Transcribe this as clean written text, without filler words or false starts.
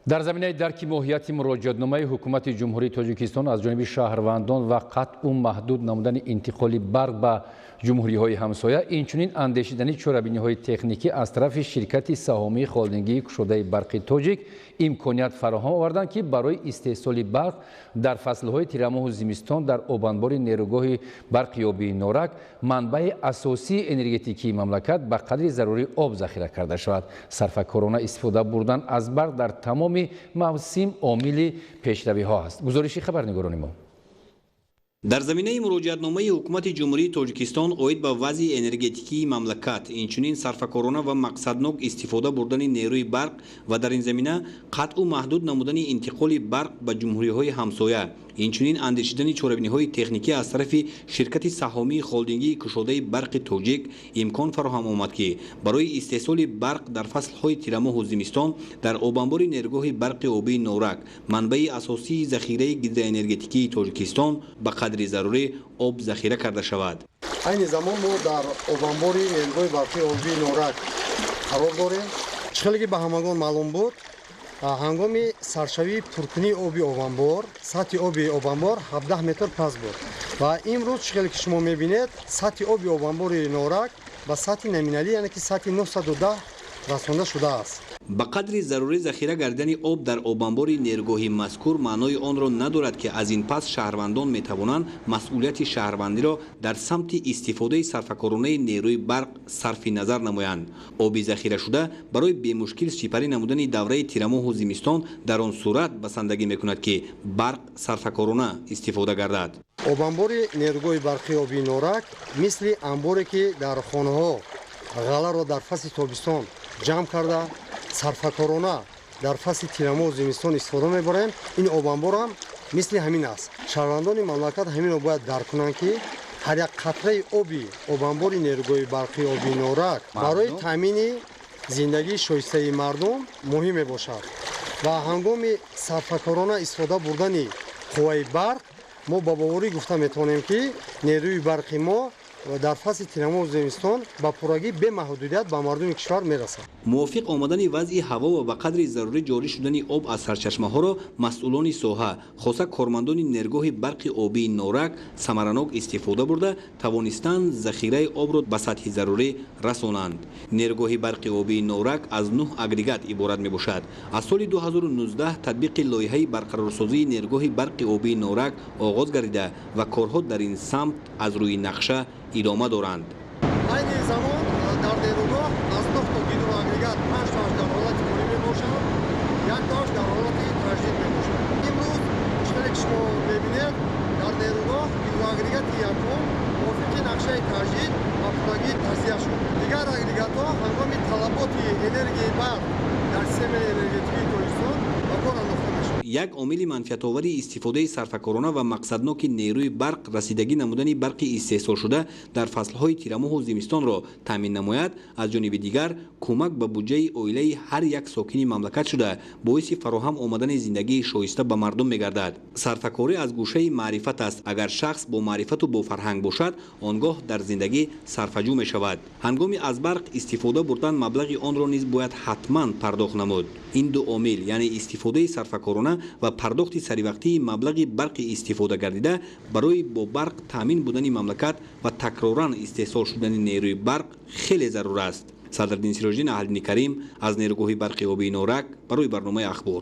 Дар заминаи дарки моҳияти муроҷиатномаи Ҳукумати Ҷумҳурии Тоҷикистон аз ҷониби шаҳрвандон ва қатъу маҳдуд намудани интиқоли барқ ба ҷумҳуриҳои ҳамсоя, инчунин андешидани чорабиниҳои техникӣ аз тарафи ширкати саҳомии холдингии кушодаи барқи тоҷик имконият фароҳам оварданд, ки барои истеҳсоли барқ дар фаслҳои тирамоҳу зимистон дар обанбори нерӯгоҳи барқи обии Норак, манбаи асосии энергетикии мамлакат, ба қадри зарурӣ об захира карда шавад. Сарфакорона истифода бурдан аз барқ дар тамоми мавсим омили пешравиҳо аст. Гузориши хабарнигорони мо. Дар заминаи муроҷиатномаи Ҳукумати Ҷумҳурии Тоҷикистон оид ба вазъи энергетикии мамлакат, инчунин сарфакорона ва мақсаднок истифода бурдани нерӯи барқ ва дар ин замина қатъу маҳдуд намудани интиқоли барқ ба ҷумҳуриҳои ҳамсоя, инчунин андешидани чорабиниҳои техникӣ аз тарафи ширкати саҳомии холдингии кушодаи барқи тоҷик имкон фароҳам омад, ки барои истеҳсоли барқ дар фаслҳои тирамоҳу зимистон дар обанбори нерӯгоҳи барқи обии Норак, манбаи асосии захираи гидроэнергетикии Тоҷикистон, ба қадри зарурӣ об захира карда шавад. Айни замон мо дар обанбори нерӯгоҳи барқи обии Норак қарор дорем. Чӣ хеле ки ба ҳамагон маълум буд, ҳангоми саршавии пуркунии оби обанбор сатҳи оби обанбор 17 метр паст буд ва имрӯз, чӣ хеле ки шумо мебинед, сатҳи оби обанбори Норак ба сатҳи номиналӣ, яъне ки сатҳи 910 расонда шудааст. Ба қадри зарурӣ захира гардидани об дар обанбори нерӯгоҳи мазкур маънои онро надорад, ки аз ин пас шаҳрвандон метавонанд масъулияти шаҳрвандиро дар самти истифодаи сарфакоронаи нерӯи барқ сарфи назар намоянд. Оби захирашуда барои бемушкил сипарӣ намудани давраи тирамоҳу зимистон дар он сурат басандагӣ мекунад, ки барқ сарфакорона истифода гардад. Обанбори нерӯгоҳи барқи обии Норак мисли анборе, ки дар хонаҳо ғалларо дар фасли тобистон ҷамъ карда, сарфакорона дар фасли тирамоҳу зимистон истифода мебарем, ин обанборам мисли ҳамин аст. Шаҳрвандони мамлакат ҳаминро бояд дарк кунанд, ки ҳар як қатраи оби обанбори нерӯгоҳи барқи обии Норак барои таъмини зиндагии шоистаи мардум муҳим мебошад ва ҳангоми сарфакорона истифода бурдани қувваи барқ мо ба боварӣ гуфта метавонем, ки нерӯи барқи мо дар фасли тирамоҳу зимистон ба пуррагӣ бемаҳдудият ба мардуми кишвар мерасад. Мувофиқ омадани вазъи ҳаво ва ба қадри зарурӣ ҷорӣ шудани об аз сарчашмаҳоро масъулони соҳа, хоса кормандони нерӯгоҳи барқи обии Норак, самаранок истифода бурда тавонистанд захираи обро ба сатҳи зарурӣ расонанд. Нерӯгоҳи барқи обии Норак аз нӯҳ агрегат иборат мебошад. Аз соли 2019 татбиқи лоиҳаи барқарорсозии нерӯгоҳи барқи обии Норак оғоз гардида ва корҳо дар ин самт аз рӯи нақша идома доранд. Айни замон дар нерӯгоҳ аз нӯҳто гидроагрегат панҷтоаш дар ҳолати корӣ мебошанд, яктоаш дар ҳолати таҷдид мебошад. Имрӯз, чӣ хеле ки шумо мебинед, дар нерӯгоҳ гидроагрегати якум мувофиқи нақшаи таҷдид ба пуррагӣ таҷзия шуд. Дигар агрегатҳо ҳангоми талаботи энергияи барқ дар системаи энергетикии Тоҷикистон ба кор андохта мешавад. Як омили манфиатовари истифодаи сарфакорона ва мақсадноки нерӯи барқ расидагӣ намудани барқи истеҳсолшуда дар фаслҳои тирамоҳу зимистонро таъмин намояд. Аз ҷониби дигар, кӯмак ба буҷаи оилаи ҳар як сокини мамлакат шуда, боиси фароҳам омадани зиндагии шоиста ба мардум мегардад. Сарфакорӣ аз гӯшаи маърифат аст. Агар шахс бо маърифату бо фарҳанг бошад, он гоҳ дар зиндагӣ сарфаҷӯ мешавад. Ҳангоми аз барқ истифода бурдан маблағи онро низ бояд ҳатман пардохт намуд. Ин ду омил, яъне истифодаи сарфакорона ва пардохти саривақтии маблағи барқи истифода гардида, барои бо барқ таъмин будани мамлакат ва такроран истеҳсол шудани нерӯи барқ хеле зарур аст. Садриддин Сироҷиддин, Аҳлиддини Карим аз нерӯгоҳи барқи обии Норак барои барномаи Ахбор.